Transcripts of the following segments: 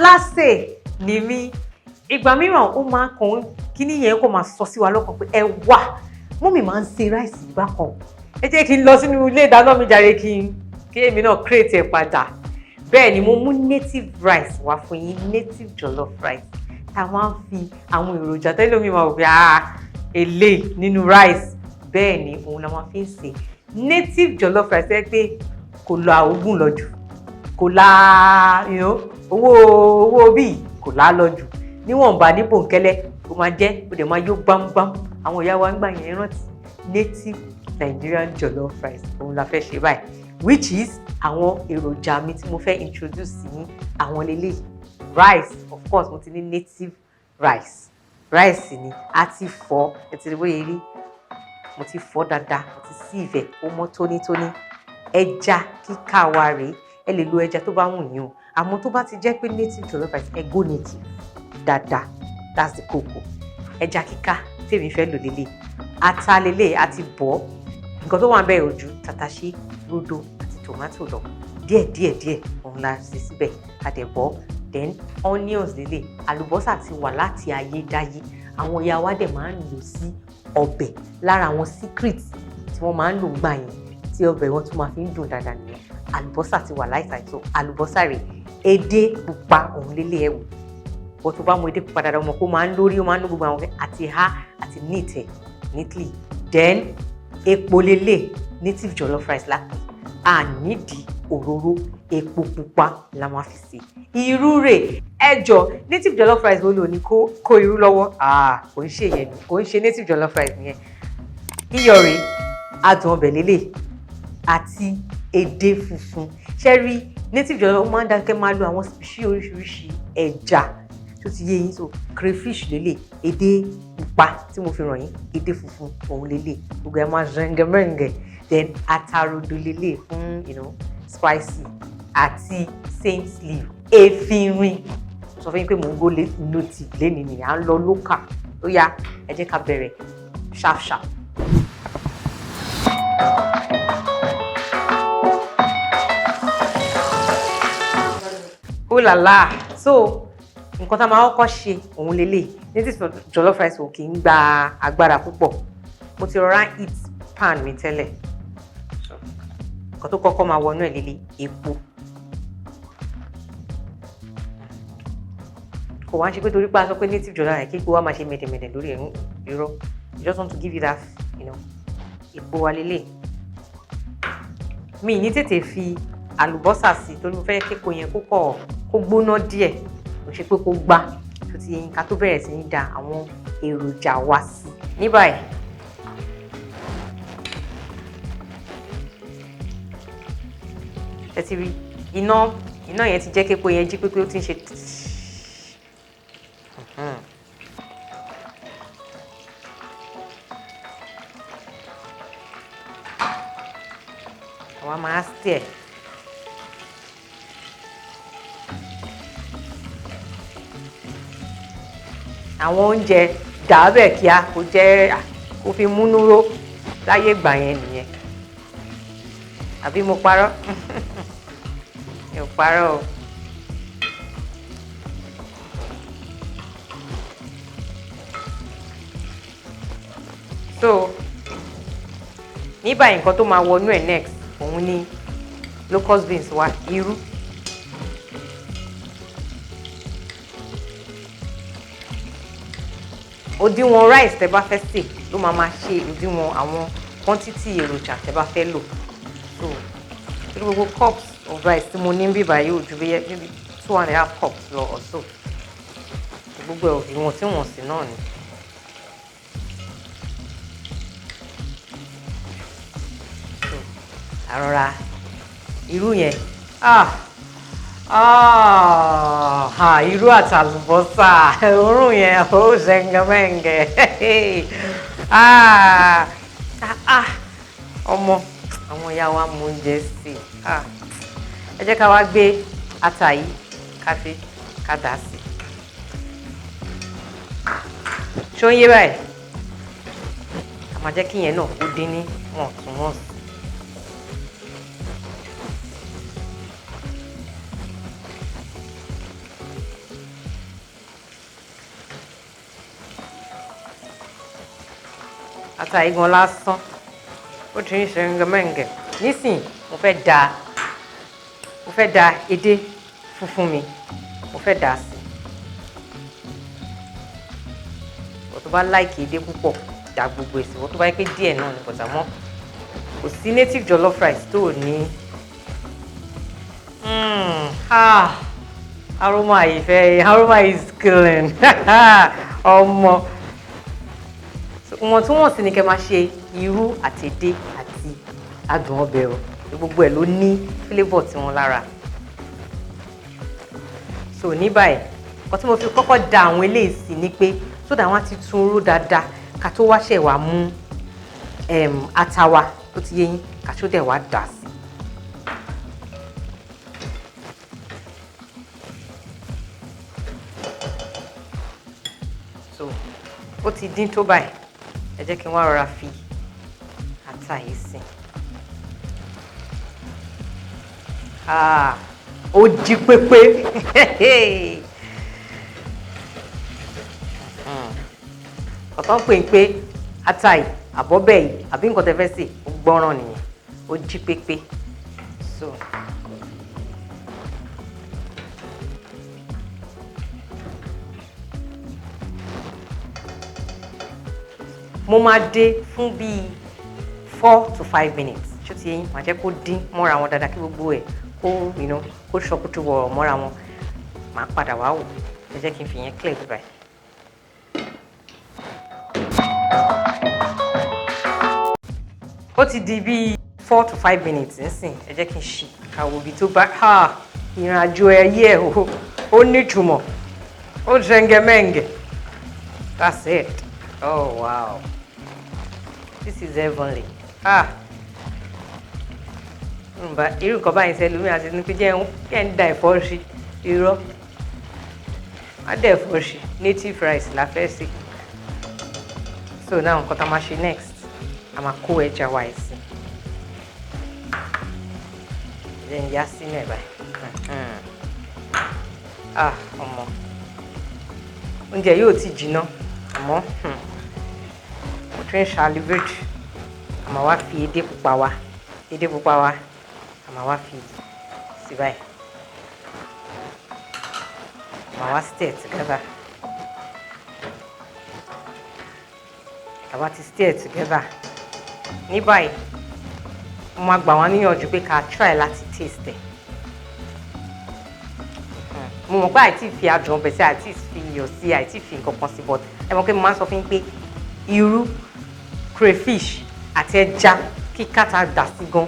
Alásè ni mí. Ìgbà mìíràn ó máa kàn kíní yẹn kó máa sọ sí wa lọ́kàn pé ẹ wà, mummy máa ń ṣe rice bákan. Ẹ jẹ́ kí n lọ sínú ilé ìdáná mi jàre, kí èmi náà create ẹ̀ padà. Bẹ́ẹ̀ ni mo mú native rice wá fún yín, native jollof rice tá a máa ń fi àwọn èròjà tẹ́lẹ̀ mi máa wò pé ah, èlé nínú rice. Bẹ́ẹ̀ ni òun la máa fi ń sè native jollof rice ẹ pé kò lọ àwògùn lọ jù, kò la owó owó bíi kò lá lọ jù, níwọ̀nba ní bòńkẹ́lẹ́ ó máa jẹ́, ó dẹ̀ máa yó gbámgbám. Àwọn ìyá wa ń gbà yẹn rántí native Nigerian jollof rice, òun la fẹ́ ṣe báyìí, which is àwọn èròjà mi tí mo fẹ́ introduce sí yín àwọn lélẹ̀. Rice, of course, mo ti ní native rice. Rice ni a ti fọ̀, ẹ ti rí bóyá rí, mo ti fọ̀ dáadáa, mo ti sieve ẹ̀, ó mọ́ tónítóní. Ẹja kíkà wa rèé. Ẹ lè lo ẹja tó bá wù yín o, àmọ́ tó bá ti jẹ́ pé native jollof rice, ẹ go native dáadáa, that's the kókó. Ẹja kíká tèmi fẹ́ lò lélẹ̀, ata lélẹ̀ àti bọ̀. Nǹkan tó wà ń bẹ̀ ojú tàtàṣé, rodo àti tòmátò lọ díẹ̀ díẹ̀ díẹ̀, òun la ṣe síbẹ̀, àdẹ̀bọ̀. Then onions lélẹ̀. Àlùbọ́sà ti wà láti ayédáyé, àwọn ìyá wa dẹ̀ máa ń lò sí ọbẹ̀. Lára àwọn secret tí wọ́n máa ń lò gbà yẹn tí ọbẹ̀ wọn tún máa fi ń dùn dáadáa nìyẹn. Àlùbọ́sà ti wà láìsàn tó àlùbọ́sà rẹ̀. Edé pupa òun lélẹ̀. Ẹ̀wò wọ́n tó bá mú edé pupa dáadáa, mọ̀ kó máa ń lórí, ó máa ń ní gbogbo àwọn àti ha àti neat ẹ̀ neatly. Then epo lélẹ̀. Native jollof rice lápè, a nídìí òróró, epo pupa la máa fi sè. Irú rẹ̀, ẹ jọ, native jollof rice wo ló ní kó irú lọ́wọ́? Ah, kò ń ṣe yẹn ni, kò ń ṣe native jollof rice nìyẹn. Iyọ̀ rẹ̀, adùn ọbẹ̀ lélẹ̀ àti edé funfun. Ṣé rí native jollof, ó máa ń dákẹ́ máa lo àwọn species oríṣiríṣi ẹja tó ti yé yín. So crayfish lélẹ̀, edé pupa tí mo fi ràn yín, edé funfun òun lélẹ̀, gbogbo ẹ̀ máa zẹ́ngẹ̀mẹ́ngẹ̀. Then atarodo lélẹ̀ fún spicy, àti scent leaf, efinrin. Sọ fún yín pé mò ń go native lénìí ni, à ń lọ local. Ó yá, ẹ jẹ́ ká bẹ̀rẹ̀ sharp sharp. Oh la la! So nǹkan tá a máa kọ́kọ́ ṣe òun lélẹ̀. Native jollof rice ò kì í gba agbára púpọ̀. Mo ti rọra heat pan mi tẹ́lẹ̀. Nǹkan tó kọ́kọ́ máa wọnú ẹ̀ lélẹ̀, epo. Kò wá ń ṣe pé torí pé a sọ pé native jollof rice, kí epo wa máa ṣe mẹ̀dẹ̀mẹ̀dẹ̀ lórí ẹ̀. Irọ́. You just want to give you that epo wa lélẹ̀. Mi ní tètè fi àlùbọ́sà sí torí mo fẹ́ képo yẹn kó kọ̀ kó gbóná díẹ̀, kò ṣe pé kó gbá tó ti yẹn ká tó bẹ̀rẹ̀ sí ní da àwọn èròjà wa sí. Ní báyìí, ẹ ti rí iná, iná yẹn ti jẹ́ képo yẹn jí pépé, ó ti ń ṣe. Àwa máa stir. Àwọn oúnjẹ dàbẹ̀ kíá, kó jẹ́ kó fi múnú ró láyé ìgbà yẹn nìyẹn. Àbí mo parọ́? Mi ò parọ́ o. So ní báyìí, nǹkan tó máa wọnú ẹ̀ next òun ni locust beans wa, irú. Òdiwọ̀n rice tẹ́ bá fẹ́ sè ló máa máa ṣe òdiwọ̀n àwọn quantity èròjà tẹ́ bá fẹ́ lò. So torí gbogbo cups of rice tí mo ní bíbá yóò ju bí maybe 2.5 cups lọ or so. Gbogbo ẹ̀ ìwọ̀ntúnwọ̀nsì náà ni. So àrọ̀ra irú yẹn, ah ah ha, irú àtàlùbọ́sà, òórùn yẹn ó ṣẹ̀ǹgẹ̀mẹ̀ǹgẹ̀. Ah ah, ọmọ, àwọn ìyá wa mú oúnjẹ sí i. Ah, ẹ jẹ́ ká wá gbé ata yìí, ká ṣe ká dà á sí. Ṣó ń yé báyìí? A máa jẹ́ kí yẹn náà kó dín ní wọ̀ntúnwọ̀nsì. Ata igan lásán ó ti ń ṣe ngẹmẹ́ngẹ nísìn. Mo fẹ́ da edé funfun mi, mo fẹ́ dà á sí. Wọ́n tó bá like edé púpọ̀, dà gbogbo èsì. Wọ́n tó bá yẹ pé díẹ̀ náà ni bọ̀tà mọ́, kò sí native jollof rice tó ní. Ah, aroma ìfẹ́, aroma is killing ọmọ. Ìwọ̀ntúnwọ̀nsì ni kẹ́ máa ṣe irú àti edé àti adùn ọbẹ̀ o. Gbogbo ẹ̀ ló ní flavour tiwọn lára. So ní báyìí, nǹkan tí mo fi kọ́kọ́ da àwọn eléyìí sí ni pé so that wọ́n á ti tún ró dáadáa ká tó wá ṣẹ̀ wá mú ata wa. Ó ti yé yín, ká tó dẹ̀ wá dà sí. So ó ti dín tó báyìí, ẹ jẹ́ kí n wá rọra fi ata yìí sí. Ah, ó jí pépé. Ọ̀tọ̀ ń pè ń pé ata yìí, àbọ̀bẹ̀ yìí, àbí nǹkan tẹ́ fẹ́ sè, ó gbọ́ràn nìyẹn, ó jí pépé. So mo máa dé fún bíi 4 to 5 minutes. Ṣó ti yé yín? Màá jẹ́ kó dín mọ́ra wọn dáadáa, kí gbogbo ẹ̀ kó kó ṣọkútù wọ̀rọ̀ mọ́ra wọn. Màá padà wá wò. Ẹ jẹ́ kí n fi yẹn clear bí báyìí. Ó ti di bíi 4 to 5 minutes nísìn. Ẹ jẹ́ kí n ṣì kàwé ibi tó bá ìrìn àjò ẹyẹ ẹ̀ o. Ó nítumọ̀, ó ṣẹ̀ǹgẹ̀mẹ̀ǹgẹ̀. That's it. Oh wow, this is heavenly. Ah, irú nǹkan báyìí sẹ́lu mi àti ní pé jẹ́ ń da ẹ̀fọ́ sí. Irọ́, má dẹ̀ ẹ̀fọ́ sí, native rice la fẹ́ sè. So now, nǹkan tá a máa ṣe next, a máa kó ẹja wa ẹ̀ sí. Jẹ́ ń yá sínú ẹ̀ báyìí. Ah, ọmọ, oúnjẹ yóò ti jiná, àmọ́ mo tún ń salivate. A máa wá fi edé pupa wa, edé pupa wa, a máa wá fi sí báyìí. A máa wá stir together. Àwa ti stir together ní báyìí. Mo máa gbà wọ́n níyànjú pé ká try láti taste ẹ̀. Mo mọ̀ pé àìtí fi adùn ọbẹ̀ sí, àìtí fi iyọ̀ sí, àìtí fi nǹkan kan sí, but ẹ mọ̀ pé mo máa ń sọ fún yín pé irú, crayfish àti ẹja kíká tá a dà sí gan,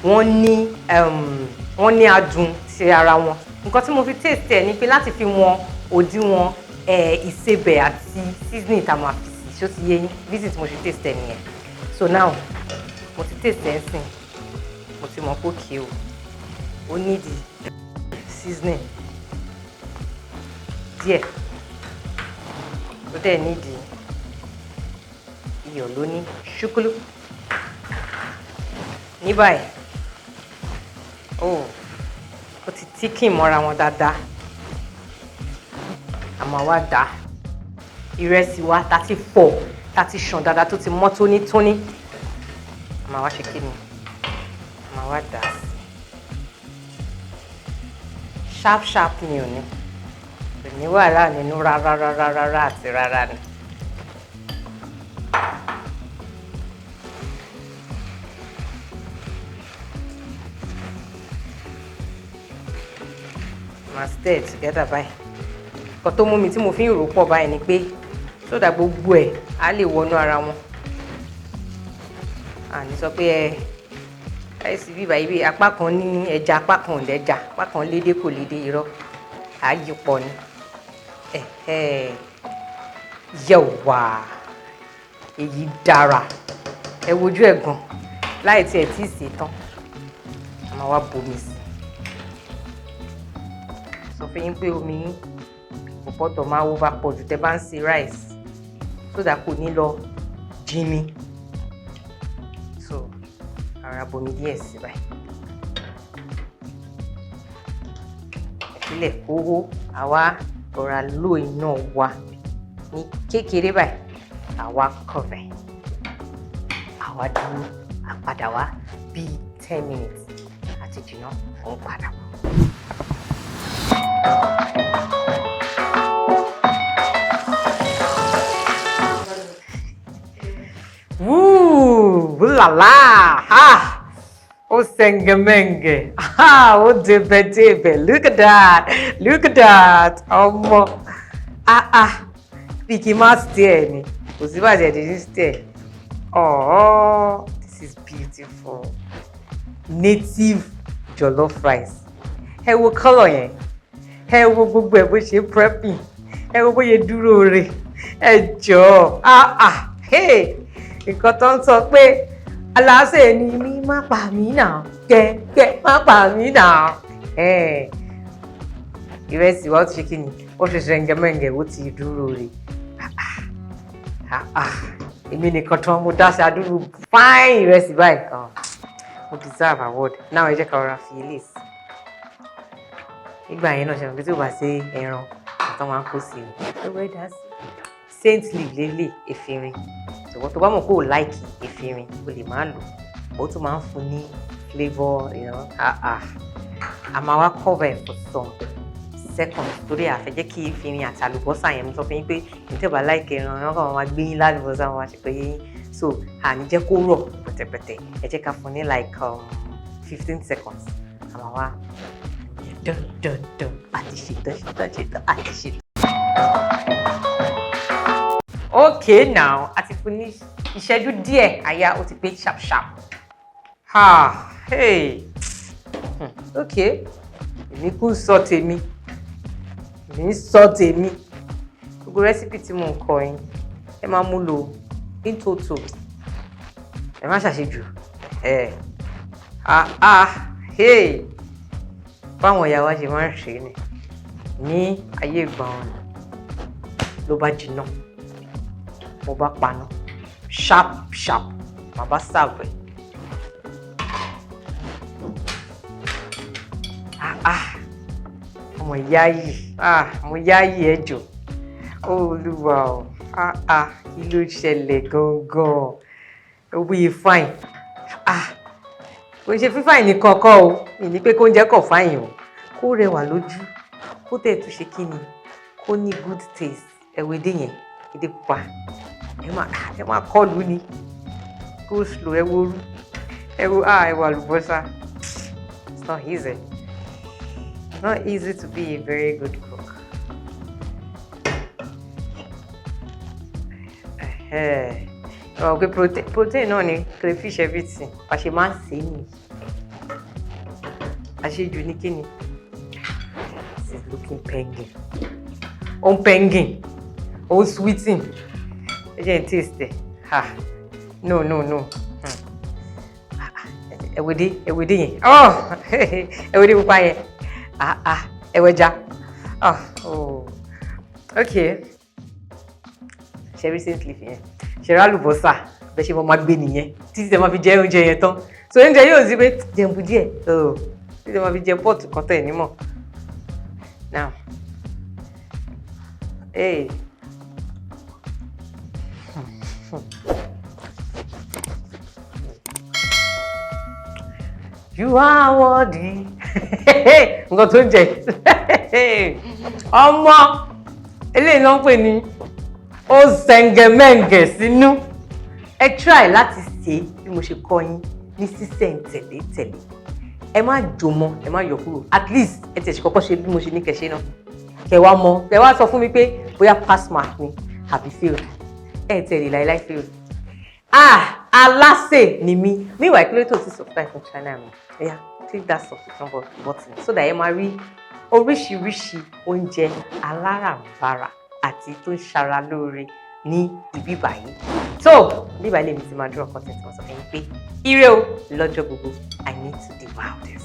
wọ́n ní adùn ti ara wọn. Nǹkan tí mo fi taste ẹ̀ ni pé láti fi wọn òdiwọ̀n ìsebẹ̀ àti seasoning tá a máa fi sí. Ṣó ti yé yín? Reason tí mo ṣe taste ẹ̀ nìyẹn. So now, mo ti taste ẹ̀ ń sìn, mo ti mọ̀ pé okay o, ó need seasoning díẹ̀, ó dẹ̀ need iyọ̀ ló ní ṣúkúlú. Ní báyìí, oh, ó ti thicken mọ́ra wọn dáadáa. A máa wá dà ìrẹsì wa tá ti fọ̀, tá ti ṣàn dáadáa, tó ti mọ́ tónítóní. A máa wá ṣe kí ni? A máa wá dà á sí sharp sharp ni. Ò ní, kò ní wàhálà nínú rárá rárá rárá àti rárá ni. Máa stir together báyìí. Nǹkan tó mú mi tí mo fi ń rò pọ̀ báyìí ni pé so that gbogbo ẹ̀ á lè wọnú ara wọn. Àní sọ pé ẹ láìsí bíbá ibi apá kan ní ẹja, apá kan ò lẹ́ja, apá kan lédè kò lédè. Irọ́, àyípọ̀ ni. Yẹ̀wà, èyí dára. Ẹ wojú ẹ̀ gan láì tiẹ̀ tí ì sè tán. A máa wá bomi sí. Sọ fún yín pé omi yín kò gbọ́dọ̀ máa over pọ̀ jù tẹ́ bá ń ṣe rice, so that kò ní lọ jinmi. So ara bomi díẹ̀ sí báyìí, ìpìlẹ̀ kówó. Àwa rọra lò iná wa ní kékeré báyìí, àwa cover. Àwa dúró, àpadà wá bíi 10 minutes àti jìnnà, ó ń padà bọ̀. Woo! La! Ha! Ó sẹ̀ǹgẹ̀mẹ̀ǹgẹ̀. Ha! Ó débẹ̀débẹ̀. Look at that! Look at that! Ọmọ! Ah ah! Bí kí n má stir ni. Kò sí bàjẹ́ di ní stir. Oh, this is beautiful. Native jollof rice. Ẹ wo colour yẹn. Ẹ wo gbogbo ẹ̀ bó ṣe prepping. Ẹ wo bóyá dúró re. Ẹ jọ̀ọ́. Ah ah! Hey! Nǹkan tó ń sọ pé aláṣẹ ni mí, má pa mí náà kẹ́kẹ́, má pa mí náà. Ìrẹsì wa, ó ti ṣe kí ni, ó ṣe ṣẹ̀ǹgẹ̀mẹ̀ǹgẹ̀, ó ti dúró re. Èmi nìkan tán mo dá sí adúrú fine ìrẹsì báyìí. Mo deserve award. Now ẹ jẹ́ ká rọra fi ilé sí nígbà yẹn náà. Ṣe mọ̀ pé tí ò bá sí ẹran àtọ́ máa ń kó sí i, ẹ dá sí scent leaf lélẹ̀, efinrin. Ṣùgbọ́n tó bá mọ̀ pé ò like efinrin, o lè má lò ó. Tún máa ń fún ní flavour. Ah ah, a máa wá cover ẹ̀ for some seconds torí a fẹ́ jẹ́ kí efinrin àti àlùbọ́sà yẹn. Mo sọ fún yín pé ní bá like ẹran, ẹran kan máa gbé yín lálùbọ́sà, wọn máa ṣe pé yín. So àní jẹ́ kó rọ̀ pẹ̀tẹ̀pẹ̀tẹ̀. Ẹ jẹ́ ká fún ní like 15 seconds. A máa wá dán dán dán àti ṣetán, ṣetán, ṣetán, àti ṣetán. Okay, now a ti fún ní ìṣẹ́jú díẹ̀, àyà ó ti pé sharp sharp. Ha, hey, okay, èmi kú sọ tèmi, èmi ń sọ tèmi. Gbogbo recipe tí mò ń kọ yín, ẹ máa mú lò in toto, ẹ má ṣàṣejù ẹ. Ah ah, hey, báwọn ìyá wa ṣe máa ń ṣe ni ní ayé ìgbà wọn ló bá jiná. Mo bá paná sharp sharp, màá bá serve ẹ. Ah ah, ọmọ ìyá yìí, ah, mo yá yìí, ẹ jọ, Olúwa o. Ah ah, kí ló ṣẹlẹ̀ gangan? Ó bóyá fine. Ah, kò ń ṣe fífine nìkan kọ́ o. Mi ní pé kó oúnjẹ kọ̀ fine o, kó rẹwà lójú, kó tẹ̀ tún ṣe kí ni, kó ní good taste. Ẹ̀wọ̀ edé yẹn, edé pupa, ẹ má kọlù ni, go slow. Ẹ wo orú, ẹ wo, ah, ẹ wo àlùbọ́sà. It's not easy, it's not easy to be a very good cook. Ẹ mọ̀ pé protein náà ni crayfish, everything bá ṣe máa ń sè é nìyí. Àṣejù ní kíni. This is looking penging, ó ń penging, ó ń sweeting. Ẹ jẹ́ n taste ẹ̀. Ha, no, no, no. Ẹ̀wẹ̀dẹ́, ẹ̀wẹ̀dẹ́ yẹn, oh, ẹ̀wẹ̀dẹ́ pupa yẹn. Ah ah, ẹ̀wẹ̀já. Oh, oh, okay. Ṣe recently fi yẹn ṣe rà àlùbọ́sà bẹ́ẹ̀ ṣe mo máa gbé nìyẹn títí tẹ máa fi jẹ oúnjẹ yẹn tán. So oúnjẹ yóò sí pé jẹun bu díẹ̀, oh, títí tẹ máa fi jẹ pot kan tẹ̀ nímọ̀. Now, hey. You are worthy. Nǹkan tó ń jẹ ọmọ eléyìí ló ń pè ní ó sẹ̀ǹgẹ̀mẹ̀ǹgẹ̀ sínú. Ẹ try láti ṣe bí mo ṣe kọ́ yín ní sísẹ̀ǹtẹ̀lé tẹ̀lé. Ẹ má jò mọ́, ẹ má yọ kúrò. At least ẹ tẹ̀ ṣe kọ́kọ́ ṣe bí mo ṣe ní kẹ́ ṣe náà, kẹ́ wá mọ̀, kẹ́ wá sọ fún mi pé bóyá pass mark ni àbí fail. Ẹ tẹ̀lé láíláí fail. Ah, Alásè ni mí. Meanwhile, kí ló tó ti subscribe fún channel mi? Yeah, click that subscription button so that ẹ máa rí oríṣiríṣi oúnjẹ alárànbarà àti tó ń ṣara lóore ní ibi báyìí. So bíbáyìí lèmi ti máa dúró content wọn, sọ fún yín pé ire o lọ́jọ́ gbogbo. I need to devour this.